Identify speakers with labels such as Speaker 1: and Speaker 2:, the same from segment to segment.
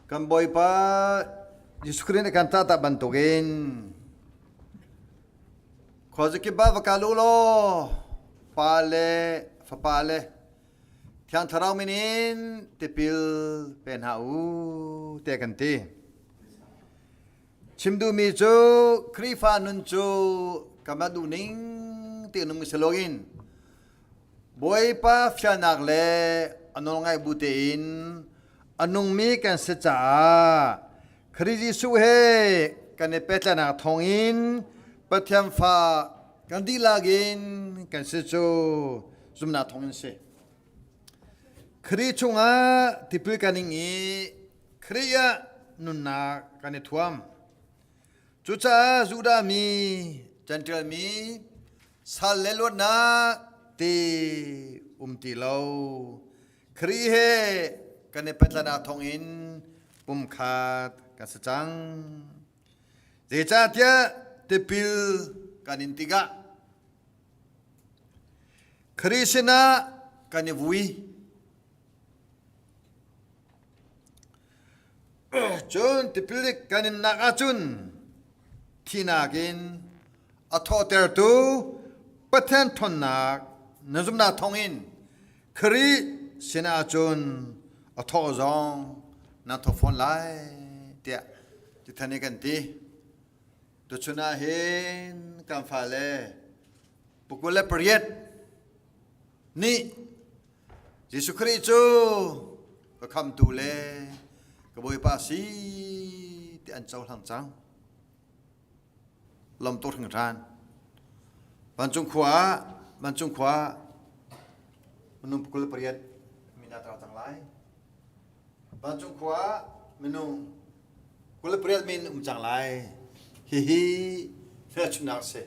Speaker 1: Kan Bawipa Jesuh Khrih nih kan tah bantukin khuazakip ah va kal u law Pa le Fapa le Thiang Thlarau min in tipil pe hna u tiah kan ti. Chim duhmi cu Khrihfa nun cu kanmah duhning ti nung si loin Bawipa fialnak le a nawlngaih bu tein a nungmi kan si caah Khrih Jesuh he kan i pehtlaihnak thawngin Pathian fa kan dihlak in kan si cu zumhnak thawngin si. Khrih chungah tipil kan ing i Khrih ah nunnak kan i thuam. Cucaah Judah mi, Jentail mi, sal le luatnak ti um ti lo. Khrih he kan i pehtlaihnak thawngin pumkhat kan si cang. Zeicahtiah tipil kan in tikah Khrih sinah kan i vui. Cun tipil kan innak ahcun thinak in a thawhtertu Pathian ṭhawnnak na zumhnak thawngin Khrih sinah cun a thawh zong na thaw fawn lai tiah tithan i kan ti. Tuchun ah hin kan fale pukul le pariat nih Jesuh Khrih cu ka khamtu le ka Bawipa si ti an cohlang cang. Lom tuk hringhran. Vancung khua ah, vancung khua ah minung 28 min aa tar cang lai. Vancung khua ah minung 28 min um cang lai. Hihi hmelchunhnak a si.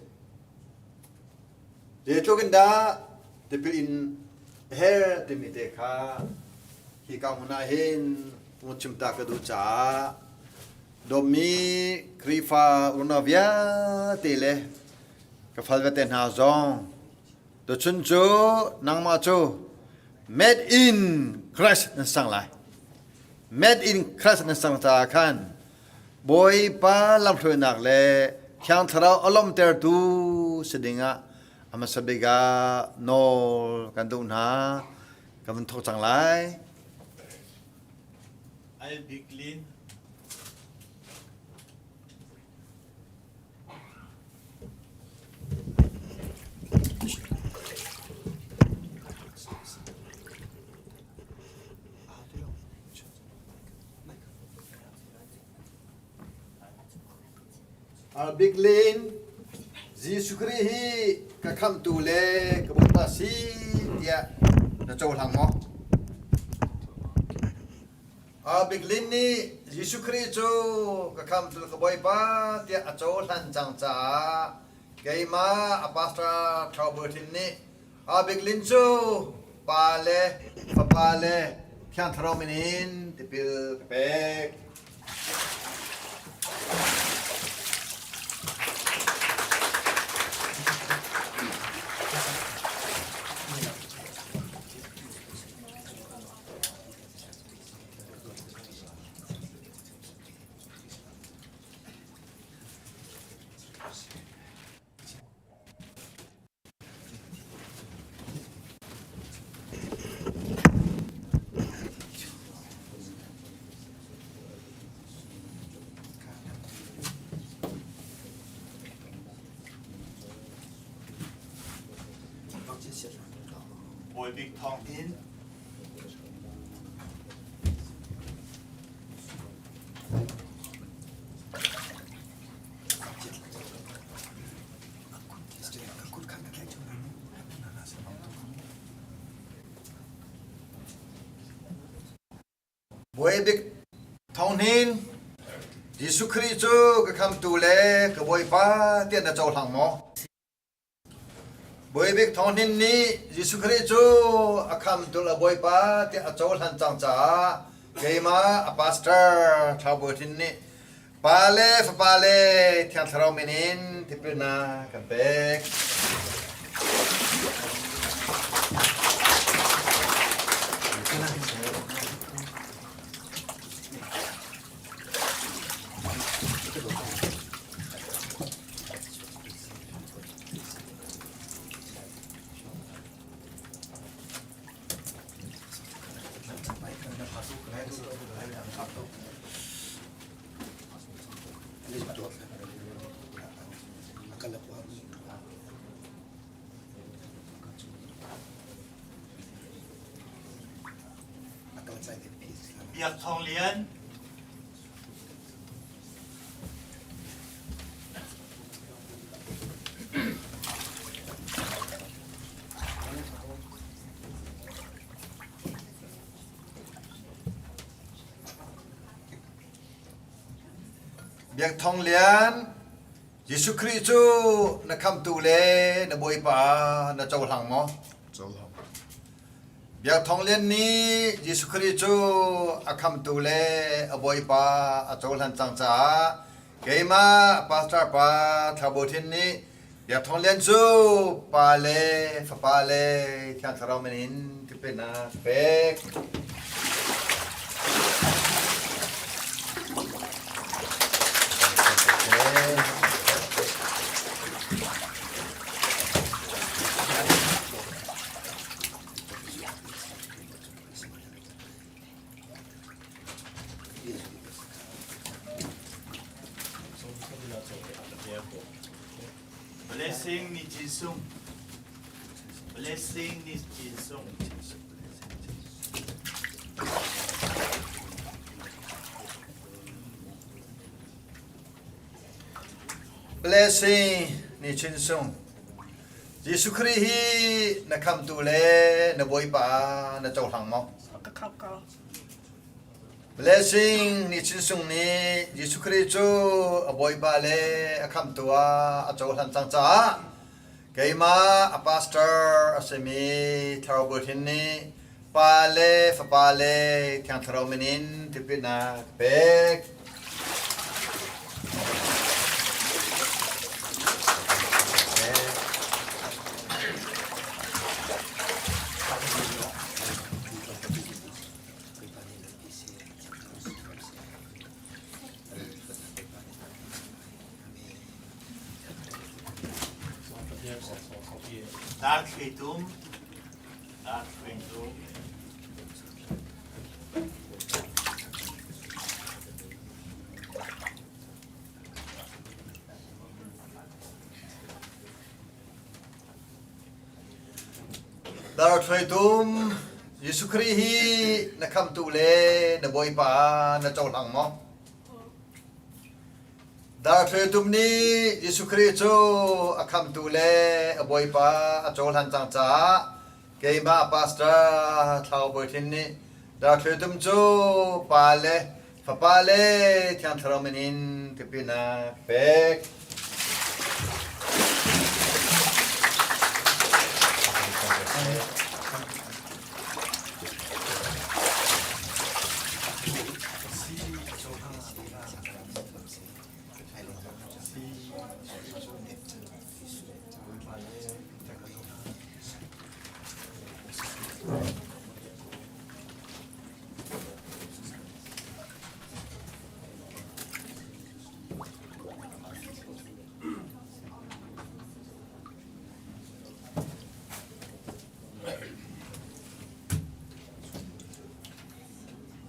Speaker 1: Zeitluk in dah tipil in a her timi te kha hi ka hmun ah hin vun chim ta ka duh caah dawtmi Khrihfa unau vialte le ka fal vete hna zong tuchun cu nangmah cu made in Christ nan sang lai. Made in Christ nan sang caah khan Bawipa lamhruainak le Thiang Thlarau a lawmhtertu si dingah a hmasa bik ah nawl kan duh hna. Kan vun thawk cang lai.
Speaker 2: Al Bik Lin.
Speaker 1: Bik Lin, Jesuh Khrih hi ka khamhtu le ka Bawipa si tiah na cohlang maw? Bik Lin nih Jesuh Khrih cu ka khamhtu le ka Bawipa tiah a cohlan cang caah keimah a pastor Thau Bawi Hrin nih Bik Lin cu Pa le Fapa le Thiang Thlarau min in tipil ka pek.
Speaker 2: Bawi Bik Thawng Hnin.
Speaker 1: Bawi Bik Thawng Hnin, Jesuh Khrih cu ka khamtu le ka Bawipa tiah na cohlang maw? Bawi Bik Thawng Hnin nih Jesuh Khrih cu a khamtu le Bawipa tiah a cohlan cang caah keimah a pastor Thlau Bawi Hnin nih Pa le Fapa le Thiang Thlarau min in tipilnak kan pek.
Speaker 2: Biak Thawng Lian.
Speaker 1: Biak Thawng Lian, Jesuh Khrih cu na khamtu le na Bawipa na cohlang maw?
Speaker 3: Cohlang.
Speaker 1: Biak Thawng Lian nih Jesuh Khrih cu a khamtu le a Bawipa a cohlan cang caah keimah pastor pa Thla Bo Thin nih Biak Thawng Lian cu Pa le Fapa le Thiang Thlarau min in tipilnak ka pek.
Speaker 2: Blessing ni Cin Sung. Blessing ni Cin Sung.
Speaker 1: Blessing ni Chin Sung. Jesuh Khrih hi na khamtu le na Bawipa na cohlang maw?
Speaker 4: Ka khamh ko.
Speaker 1: Blessing ni Chin Sung nih Jesuh Khrih cu a Bawipa le a khamtu ah a cohlan cang caah keimah a pastor a simi Thlarau Bawi nih Pa le Fapa le Thiang Thlarau min in tipilnak ka pek.
Speaker 2: Dar thli tum. Dar thli tum.
Speaker 1: Dar thluai tum, Jesuh Khrih hi na khamtu le na Bawipa na cohlang maw? Dar thluai tum nih Jesuh Khrih cu a khamtu le a Bawipa a cohlan cang caah keimah pastor Thlau Bawi Thin nih Dar thluai tum cu Pa le Fapa le Thiang Thlarau min in tipilnak pek.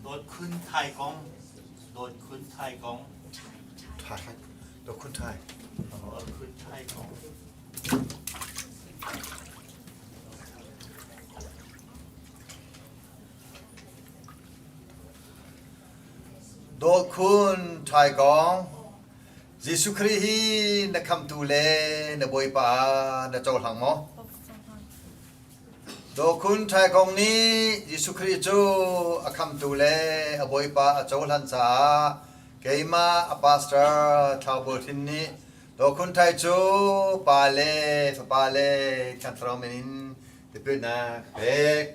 Speaker 2: Dawt Khun Thai Kong Dawt Khun Thai Kong
Speaker 1: Thai Dawt Khun Thai
Speaker 2: Dawt Khun Thai Kong
Speaker 1: Dawt Khun Thai Kong Jesuh Khrih hi na khamtu le na Bawipa na cohlang maw? Dawt Khun Thai Kong nih Jesuh Khrih cu a khamtu le a Bawipa a cohlan caah keimah a pastor Thlau Bawi Hrin nih Dawt Khun Thai cu Pa le Fapa le Thiang Thlarau min in tipilnak ka pek.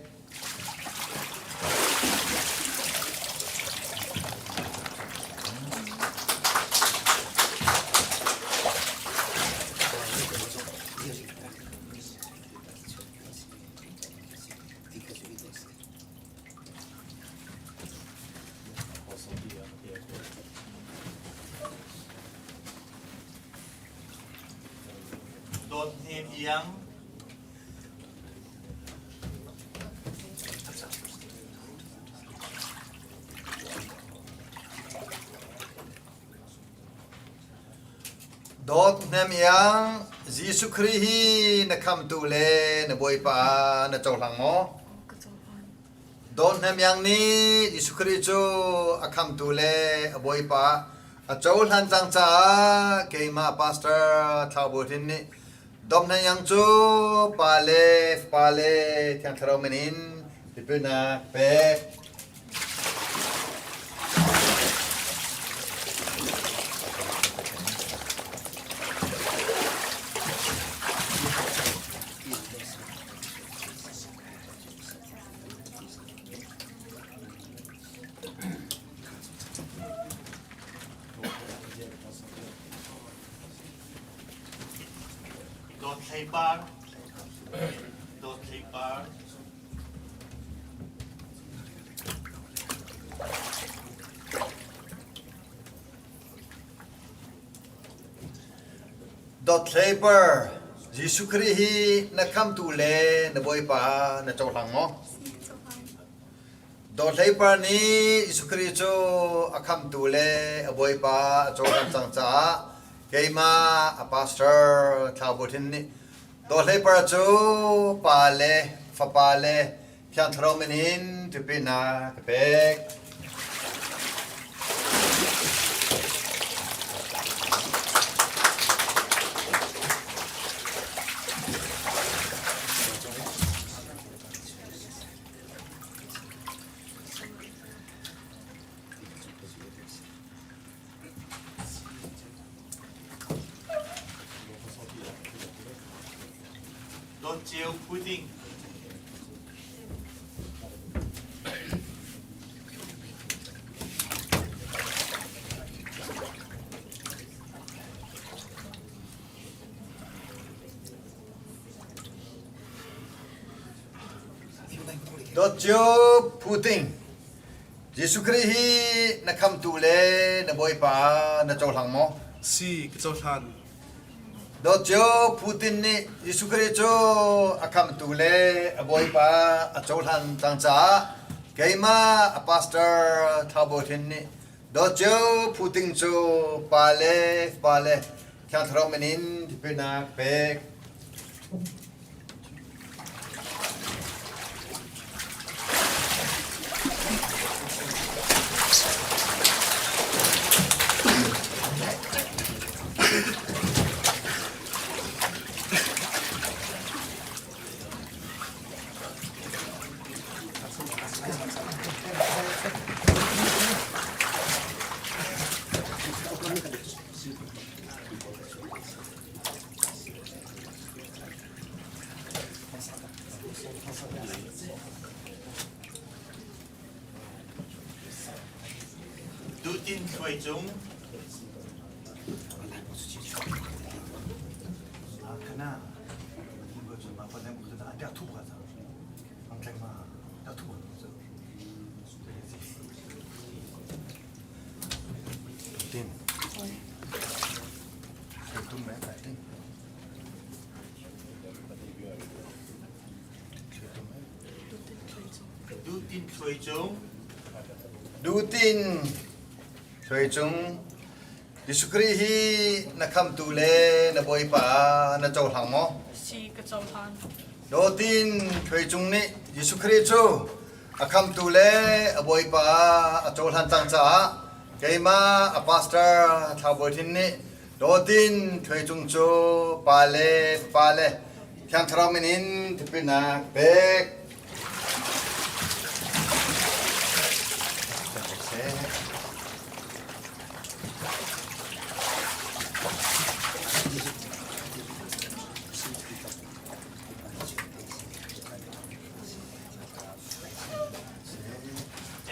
Speaker 2: Dawt Hnem Iang
Speaker 1: Dawt Hnem Iang, Jesuh Khrih hi na khamtu le na Bawipa na cohlang maw?
Speaker 4: Ka cohlan.
Speaker 1: Dawt Hnem Iang nih Jesuh Khrih cu a khamtu le a Bawipa a cohlan cang caah keimah Pastor Thlau Bawi Hrin nih Dawt Hnem Iang cu Pa le Fapa le Thiang Thlarau min in tipilnak pek.
Speaker 2: Dawt Hlei Par Dawt Hlei Par
Speaker 1: Dawt Hlei Par, Jesuh Khrih hi na khamtu le na Bawipa na cohlang maw? Dawt Hlei Par nih Jesuh Khrih cu a khamtu le a Bawipa a cohlan cang caah keimah a pastor Thlau Bawi Hrin nih Dawt Hlei Par cu Pa le Fapa le Thiang Thlarau min in tipilnak ka pek.
Speaker 2: Dawt Ceu Pudding.
Speaker 1: Dawt Ceu Pudding. Jesuh Khrih hi na khamtu le na Bawipa na cohlang maw?
Speaker 3: Si, ka cohlan.
Speaker 1: Dawt cio Putin nih Jesuh Khrih cu a khamtu le a Bawipa a cohlan cang caah keimah a pastor Thau Bawi Hrin nih dawt cio Putin cu pa le fapa le Thiang Thlarau min in tipilnak pek.
Speaker 2: Duhtin Thluai Cung. Duhtin Thluai Cung.
Speaker 1: Duhtin Thluai Cung. Jesuh Khrih hi na khamtu le na Bawipa na cohlang maw?
Speaker 4: Si, ka cohlan.
Speaker 1: Dawtin Thluai Cung nih Jesuh Khrih cu a khamtu le a Bawipa a cohlan cang caah keimah a pastor Thlau Bawi Hrin nih Dawtin Thluai Cung cu pa le fapa le Thiang Thlarau min in tipilnak pek.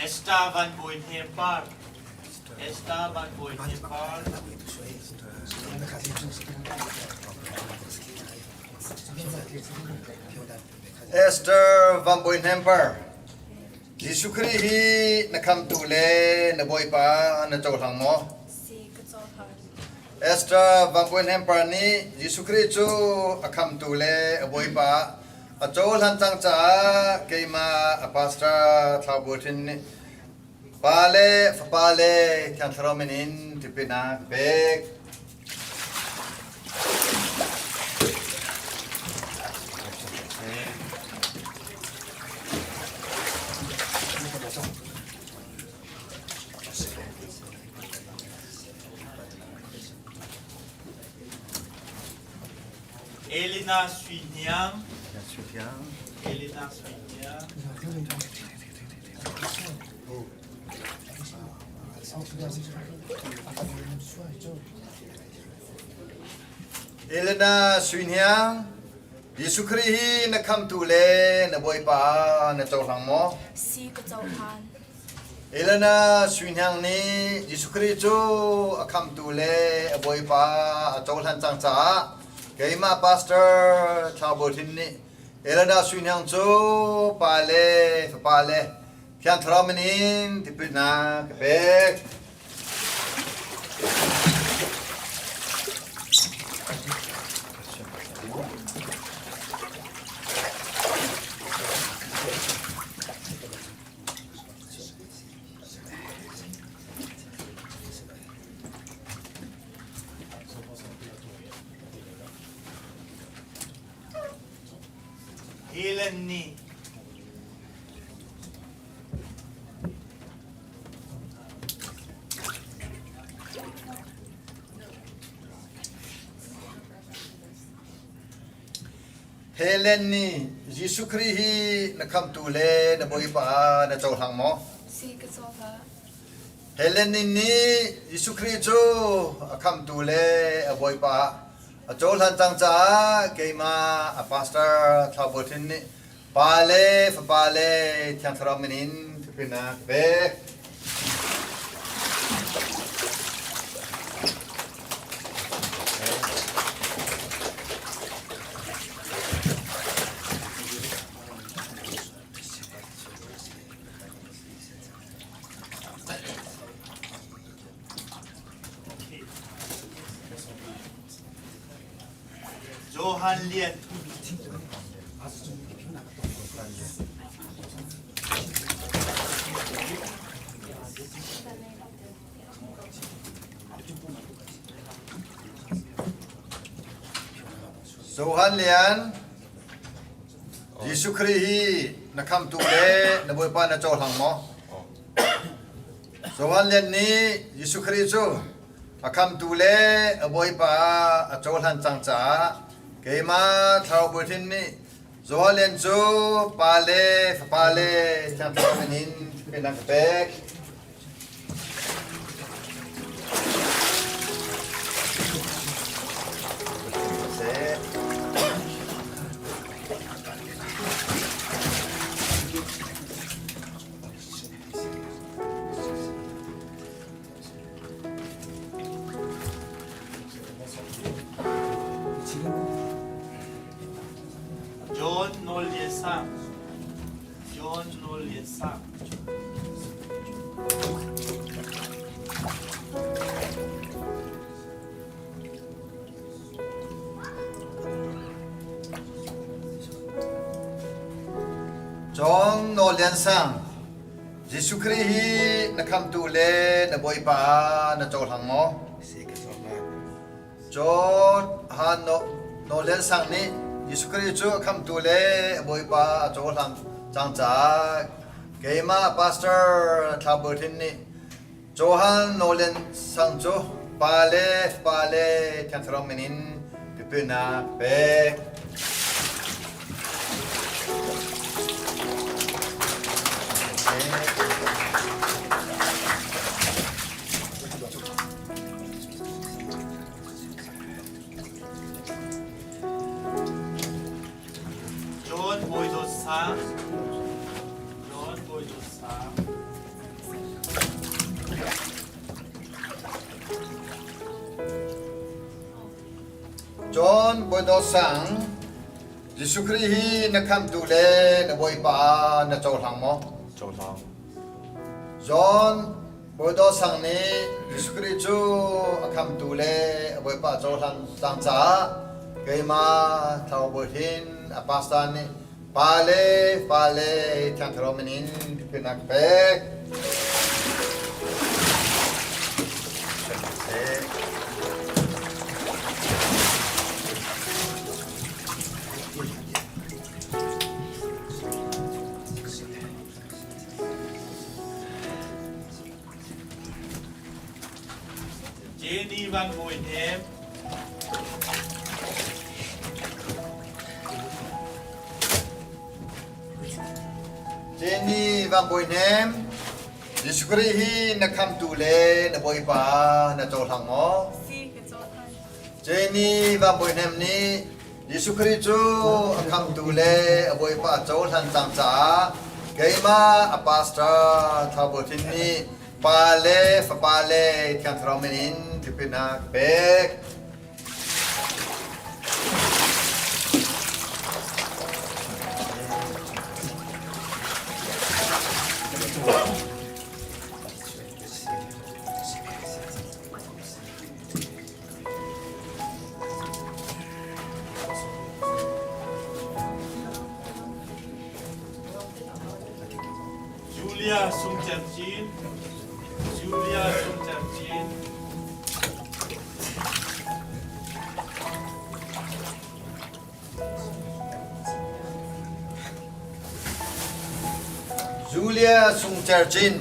Speaker 2: Esther Van Bawi Hnem Par. Esther Van Bawi Hnem Par.
Speaker 1: Esther Van Bawi Hnem Par. Jesuh Khrih hi na khamtu le na Bawipa na cohlang maw?
Speaker 4: Si, ka cohlang.
Speaker 1: Esther Van Bawi Hnem Par nih Jesuh Khrih cu a khamtu le a Bawipa a cohlan cang caah keimah a pastor Thlau Bawi Hrin nih Pa le Fapa le Thiang Thlarau min in tipilnak pek.
Speaker 2: Elena Sui Hniang. Elena Sui Hniang.
Speaker 1: Elena Sui Hniang, Jesuh Khrih hi na khamtu le na Bawipa na cohlang maw?
Speaker 4: Si ka cohlan.
Speaker 1: Elena Sui Hniang nih Jesuh Khrih cu a khamtu le a Bawipa a cohlan cang caah keimah pastor Thla Bawi Hrin nih Elena Sui Hniang cu pa le fapa le Thiang Thlarau min in tipilnak ka pek.
Speaker 2: Helen nih
Speaker 1: Helen nih Jesuh Khrih hi na khamtu le na Bawipa na cohlang maw?
Speaker 4: Si ka cohlang.
Speaker 1: Helen nih Jesuh Khrih cu a khamtu le a Bawipa a cohlan cang caah keimah a pastor Thla Bawi Hrin nih Pa le Fapa le Thiang Thlarau min in thupinnak ka pek.
Speaker 2: Johan Lian.
Speaker 1: Johan Lian, Jesuh Khrih hi na khamtu le na Bawipa na cohlang maw? Johan Lian nih Jesuh Khrih cu a khamtu le a Bawipa a cohlan cang caah keimah Thlarau Bawi nih Johan Lian cu Pa le Fapa le Thiang Thlarau min in thupin an ka pek.
Speaker 2: John Nawl Lian Sang. John Nawl Lian Sang.
Speaker 1: John Nawl Lian Sang. Jesuh Khrih hi na khamtu le na Bawipa na cohlang maw?
Speaker 3: Si ka cohlang.
Speaker 1: John Han Nawl Lian Sang nih Jesuh Khrih cu a khamtu le a Bawipa a cohlang cang caah keimah pastor Thla Bawi Hrin nih Johan Nawl Lian Sang cu Pa le Fapa le Thiang Thlarau min in tipilnak pek.
Speaker 2: John Bawi Dawt Sang. John Bawi Dawt Sang.
Speaker 1: John Bawi Dawt Sang. Jesuh Khrih hi na khamtu le na Bawipa na cohlang maw?
Speaker 3: Cohlang.
Speaker 1: John Bawi Dawt Sang nih Jesuh Khrih cu a khamtu le a Bawipa cohlan cang caah keimah Thlarau Bawi Hrin a pastor nih Pa le Fa le Thiang Thlarau min in tipilnak ka pek.
Speaker 2: Jenny Van Bawi Hnem.
Speaker 1: Jenny Van Bawi Hnem, Jesuh Khrih hi na khamtu le na Bawipa na cohlang maw?
Speaker 4: Si, ka cohlan.
Speaker 1: Jenny Van Bawi Hnem nih Jesuh Khrih cu a khamtu le a Bawipa a cohlan cang caah keimah a pastor Thla Bawi Thin nih Pa le Fapa le Thiang Thlarau min in tipilnak ka pek.
Speaker 2: Julia Sung Cer Cin Julia Sung Cer Cin
Speaker 1: Julia Sung Cer Cin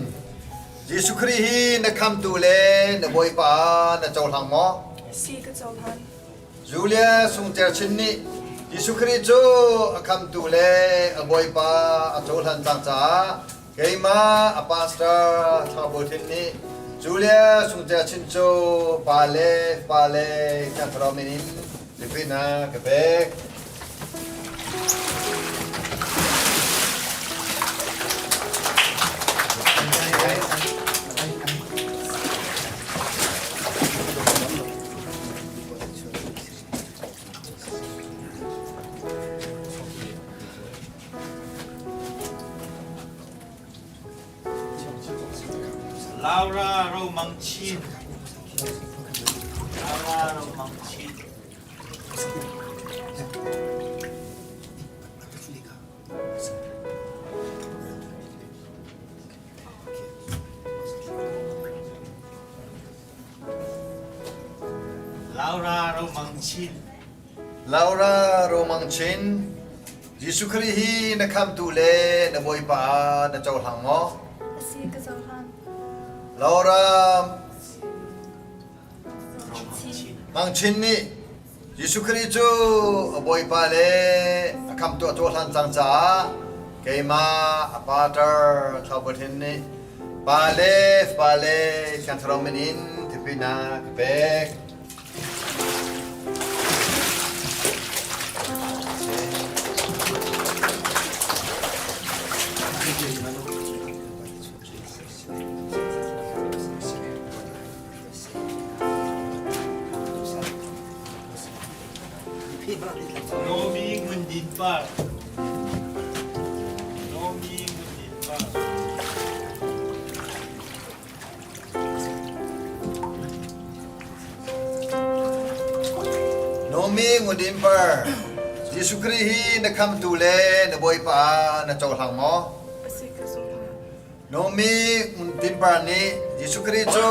Speaker 1: Jesuh Khrih hi na khamtu le na Bawipa na cohlang maw?
Speaker 4: Si ka cohlan.
Speaker 1: Julia Sung Cer Chin nih Jesuh Khrih cu a khamtu le a Bawipa a cohlan cang caah Keimah a pastor Thla Bawi Thin nih Julia Sungcia Chin cu pa le pa le Thiang Thlarau min in tipilnak ka pek.
Speaker 2: Laura Romang Chin Laura Romang Chin Laura Romang Chin
Speaker 1: Laura Romang Chin Jesuh Khrih hi na khamtu le na Bawipa ah na cohlang maw?
Speaker 4: A si, ka cohlan.
Speaker 1: Laura Mang Chin nih Jesuh Khrih cu a Bawipa le a khamtu a cohlan cang caah keimah a pater Thlaubathin nih Pa le Fapa le Thiang Thlarau min in tipilnak ka pek.
Speaker 2: Nomi Ngun Din Par Nomi Ngun Din Par
Speaker 1: Nomi Ngun Par, Jesuh Khrih hi na khamtu le na Bawipa na cohlang maw? Nomi Ngun Par nih Jesuh Khrih cu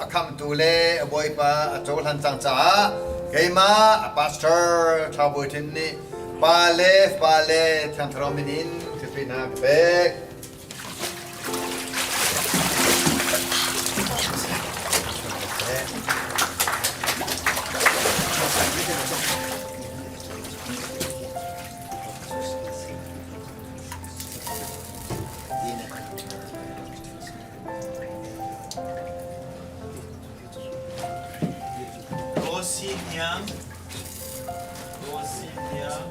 Speaker 1: a khamtu le a Bawipa a cohlan cang caah keimah a pastor Thlau Bawi Thin nih Pa le Fapa le Thiang Thlarau min in tipilnak ka pek.
Speaker 2: Rosi Hniang Rosi Hniang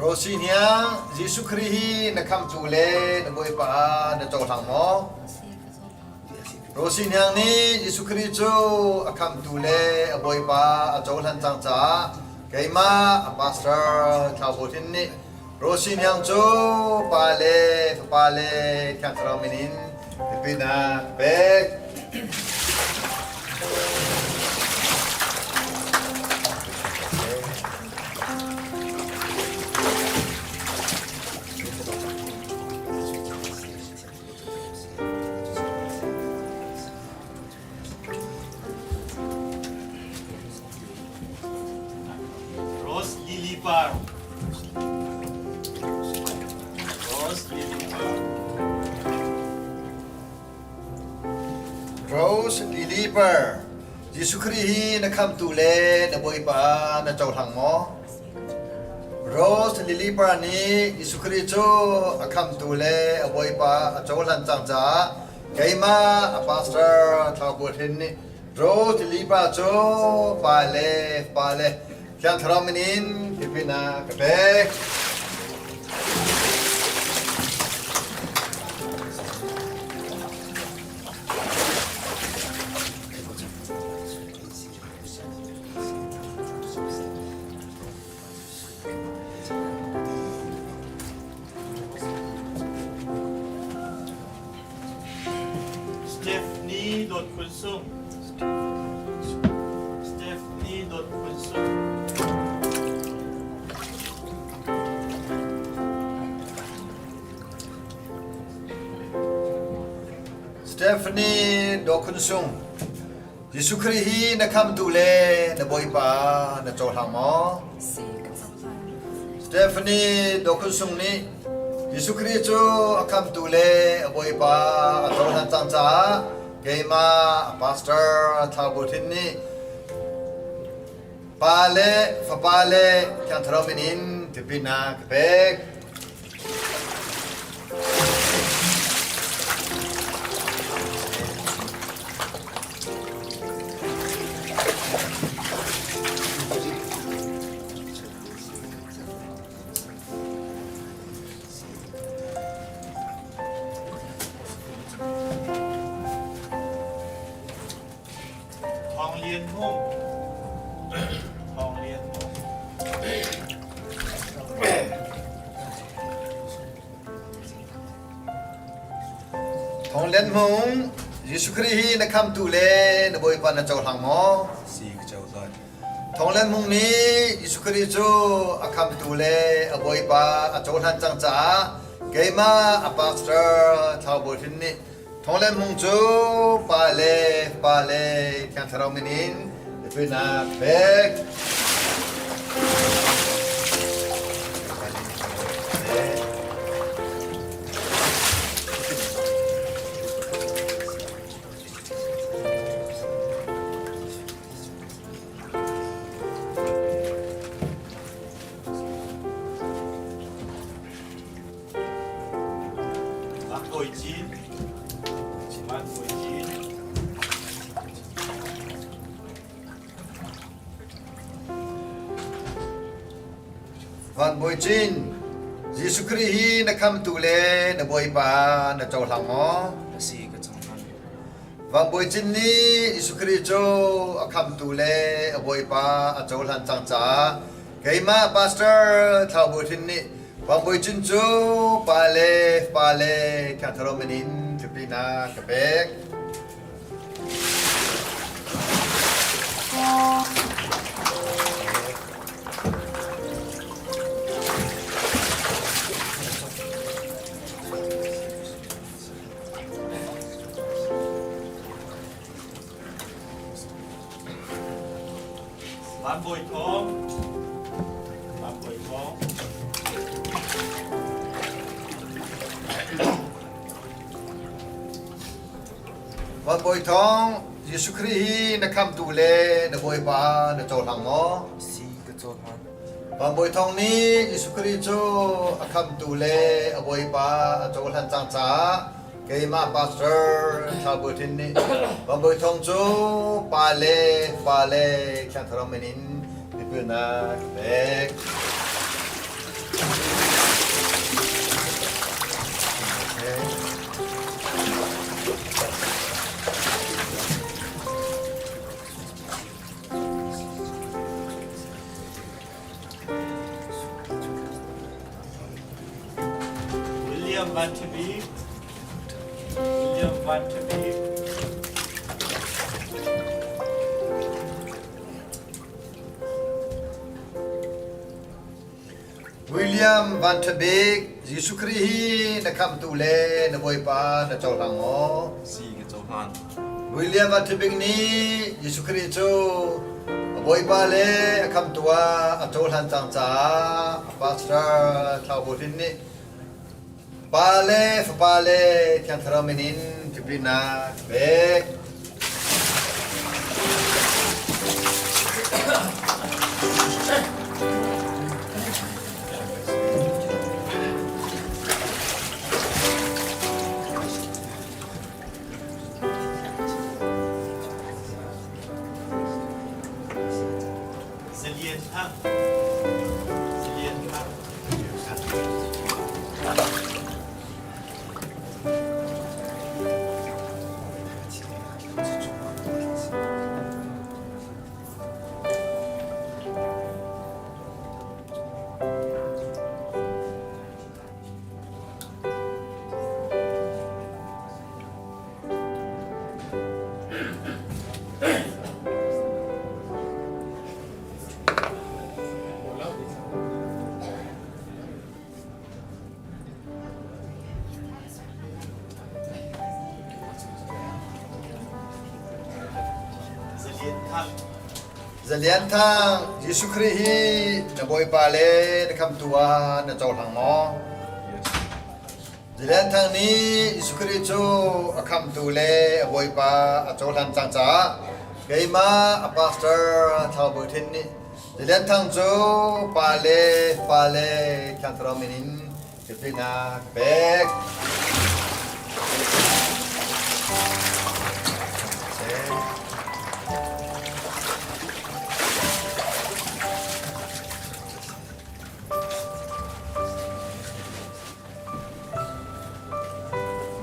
Speaker 1: Rosi hniang Jesuh Khrih hi na khamtu le na Bawipa ah na cohlang maw? Rosi hniang nih Jesuh Khrih cu a khamtu le a Bawipa a cohlan cang caah keimah a pastor Thlau Bawi Thin nih Rosi hniang cu Pa le Fapa le Thiang Thlarau min in tipilnak ka pek.
Speaker 2: Rose Lily Par Rose Lily Par
Speaker 1: Rose Lily Par. Jesuh Khrih hi na khamtu le na Bawipa na cohlang maw? Rose Lily Par nih Jesuh Khrih cu a khamtu le a Bawipa a cohlan cang caah keimah a pastor Thlau Bawi Hrin nih Rose Lily Par cu pa le pa le Thiang Thlarau min in tipil a ka pek.
Speaker 2: Stephanie Dawt Khun Sung. Stephanie Dawt Khun Sung.
Speaker 1: Stephanie Dawt Khun Sung. Jesuh Khrih hi na khamtu le na Bawipa na cohlang maw?
Speaker 4: Si, ka cohlang.
Speaker 1: Stephanie Dawkhun Sung nih Jesuh Khrih cu a khamtu le a Bawipa a cohlan cang caah keimah a pastor Thlau Bu Thin nih Pa le Fapa le Thiang Thlarau min in tipil na ka pek.
Speaker 2: Thawng Lian Hmung. Thawng Lian Hmung.
Speaker 1: Thawng Lian Hmung, Jesuh Khrih hi na khamtu le na Bawipa na cohlang maw?
Speaker 3: Si ka cohlan.
Speaker 1: Thawng Lian Hmung nih Jesuh Khrih cu a khamtu le a Bawipa a cohlan cang caah keimah a pastor Thlau Bawi Hrin nih Thawng Lian Hmung cu pa le pa le Thiang Thlarau min in biapinak pek.
Speaker 2: Van Kawi Cin. Van Kawi Cin.
Speaker 1: Van Bawi Cin, Jesuh Khrih hi na khamtu le na Bawipa na cohlang maw?
Speaker 3: Si ka cohlang.
Speaker 1: Van Bawi Cin nih Jesuh Khrih cu a khamtu le a Bawipa a cohlan cang caah Keimah Pastor Thlau Bawi Hrin nih Van Bawi Cin cu pa le fa le Thiang Thlarau min in tlukpinak ka pek.
Speaker 2: Van Bawi Thawng. Van Bawi Thawng.
Speaker 1: Van Bawi Thawng, Jesuh Khrih hi na khamtu le na Bawipa na cohlang maw?
Speaker 3: Si ka cohlang.
Speaker 1: Van Bawi Thawng nih Jesuh Khrih cu a khamtu le a Bawipa a cohlan cang caah Keimah pastor Thla Bawi Hrin nih Van Bawi Thawng cu pa le fa le Thiang Thlarau min in tipilnak ka pek.
Speaker 2: William Van Tebik. William Van Tebik.
Speaker 1: William Van Tebik, Jesuh Khrih hi na khamtu le na Bawipa na cohlang maw?
Speaker 3: Si ka cohlan.
Speaker 1: William Van Tebik nih Jesuh Khrih cu a Bawipa le a khamtu ah a cohlan cang caah a pastor Thlau Bawi Hrin nih Pa le Fapa le Thiang Thlarau min in tipilnak a pek.
Speaker 2: Zalian Thang. Zalian Thang.
Speaker 1: Zalian Thang, Jesuh Khrih hi na Bawipa le na Khamtu ah na cohlang maw? Zalian Thang nih Jesuh Khrih cu a Khamtu le a Bawipa a cohlan cang caah keimah a pastor Thlau Bawi Thin nih Zalian Thang cu pa le fa le Thiang Thlarau min in tipilnak ka pek.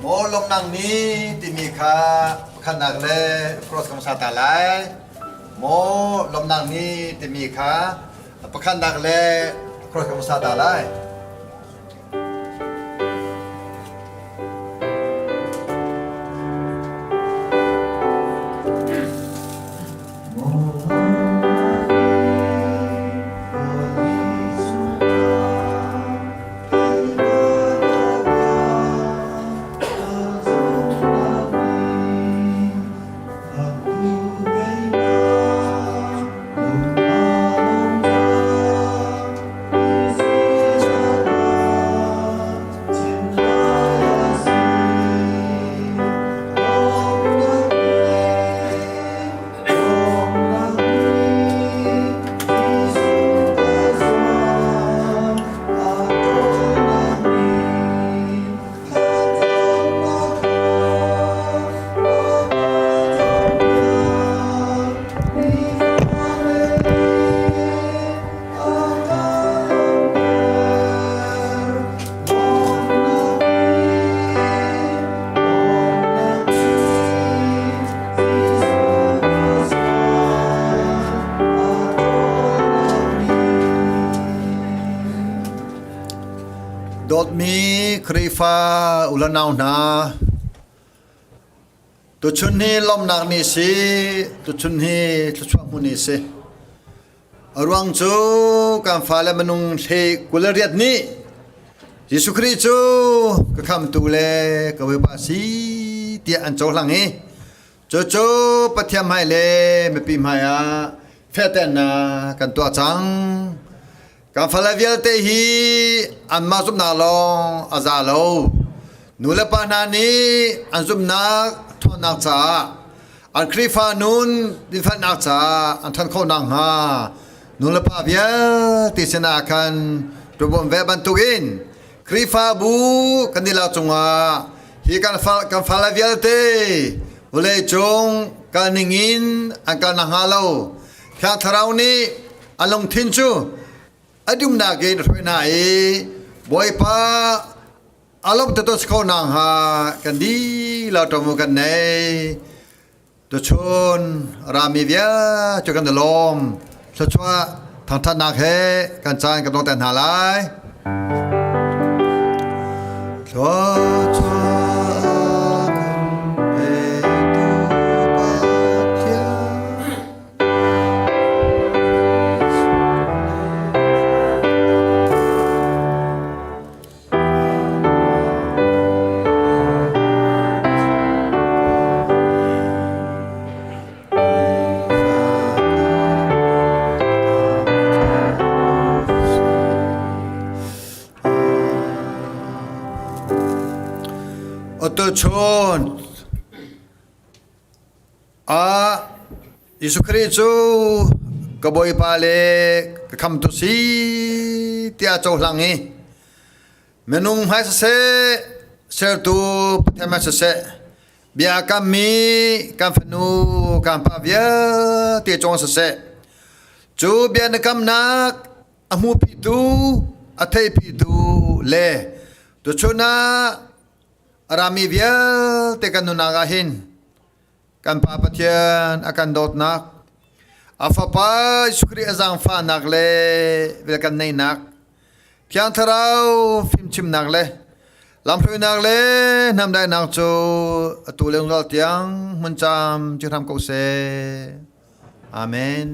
Speaker 1: Maw lawmnak ni timi kha pakhatnak le cross kan sa ta lai. Maw lawmnak ni timi kha pakhatnak le cross kan sa ta lai. Dawtmi Khrihfa ulanau hna, tuchun hi lawmhnak ni si, tuchun hi thluachuah hmu ni si. A ruang cu kan fale minung hlei 28 nih Jesuh Khrih cu ka khamtu le ka Bawipa si tiah an cohlang i cucu Pathian hmai le mipi hmai ah fehternak kan tuah cang. Kan fale vialte hi anmah zumhnak lawng a za lo. Nu le pa hna nih an zumhnak ṭhawnnak caah an Khrihfa nun dinfelnak caah an ṭhan khawh nakhnga nu le pa vialte sinah khan ṭuanbawm ve bantukin Khrihfabu kan dihlak cungah hi kan kan fale vialte vawleicung kal ningin an kal nakhnga lo Thiang Thlarau nih a lungthin cu a dumnak in a hruai hna i Bawipa a lawmh te si kho nakhnga kan dihlak ṭomu kan nei. Tuchun rami vialte kan i lawm. Thluachuah thangṭhatnak he kan caan kan dongter hna lai. Thluachuah kan petu Pathian. Atuchun a Jesuh Khrih cu ka Ka Bawipa le ka khamtu si tiah cohlang i minung hmai siseh, sertu Pathian hmai siseh, bia kammi kan fanu kan pa vialte cung siseh, cu bia na kamnak a hmupitu, a theipitu le tuchun ah a rami vialte kan nunnak ah hin kan Pa Pathian a kan dawtnak, a Fapa Jesuh Khrih a zaangfahnak le vel kan neihnak, Thiang Thlarau fimchimnak le lamhruainak le hnamdaihnak cu atu le zungzal tiang hmun cam ci hram ko seh. Amen.